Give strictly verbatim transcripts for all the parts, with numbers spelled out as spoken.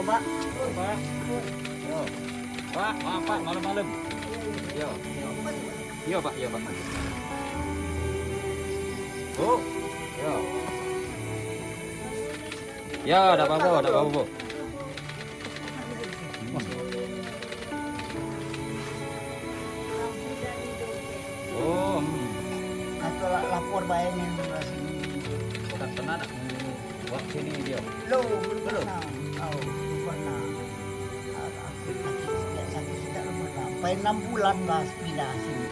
Pak. Pak. Yo. Pak, maaf, Pak, malam-malam. Yo. Yo, Pak, yo, Pak. Bu. Yo. Yo, dak apa-apa, dak apa-apa. Oh, hmm. Aku la-, lapor bae ni, Mas. Bukan pernah nak buat sini dia. Lo, belum pernah. Oh, belum pernah. Ah, sakit, sakit, sakit, sakit, belum pernah. Sampai enam bulan, Mas, pindah sini.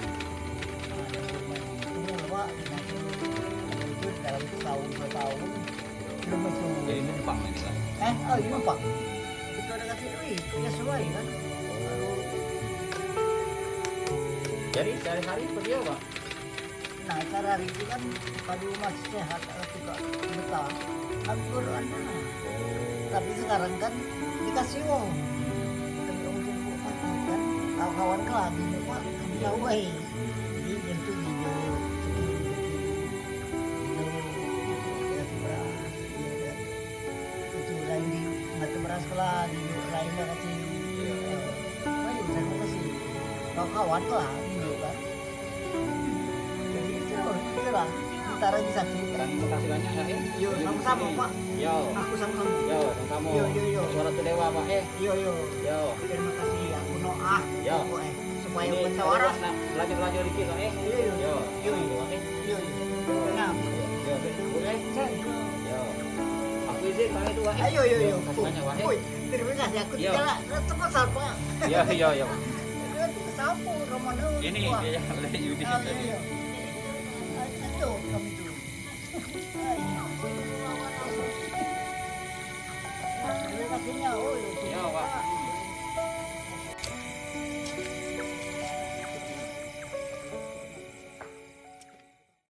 Ah, enam bulan. Tunggu, Pak, nanti itu dalam setahun, dua tahun. Belum itu. Jadi numpang ini, Pak? Eh, oh, iya, numpang. Kita ada kasih duit, dia suai kan. Jadi sehari-hari pergi apa? Nah, sehari-hari itu kan kalau masih sehat, eh, juga betah, kan turun sana. Tapi sekarang kan dikasih uang. Tapi uang tumpuk mati kan, kawan-kawan ke lagi, Pak, jauh, eh. Jadi, dia tu video, video, video, dia tu beras, dia, dia. Itu lain di mata beras ke lah, di lain dah kasih. Iya. Baik, terima kasih. Kawan-kawan ke lah, video kan. Jadi, itu, itulah. Ntar lagi sakit. Terima kasih banyak, ya, eh. Yo, sama-sama, Pak. Yo. Aku sama-sama. Yo, sama-sama. Yo, yo, yo. Suara tu dewa, Pak, eh. Yo, yo. Yo. Terima kasih, aku Noah. Yo. Pokok, eh. Supaya ini pecah waras. Nak belajar-belajar dikit lah, eh. Iya, iya. Yo. Iya, iya. Oke. Iya, iya. Nah. Yo, oke. Boleh. Sen. Yo. Aku izin, Pak, itu, Pak, eh. Ayo, yo, yo. Yo, makasih banyak, Pak, eh. Woi, terima kasih. Aku tinggal lah. Terus terus apa? Yo, yo, yo. Terus terus apa? Romono. Ini, Wah. Iya, iya. Yudi. Ah, iya, iya.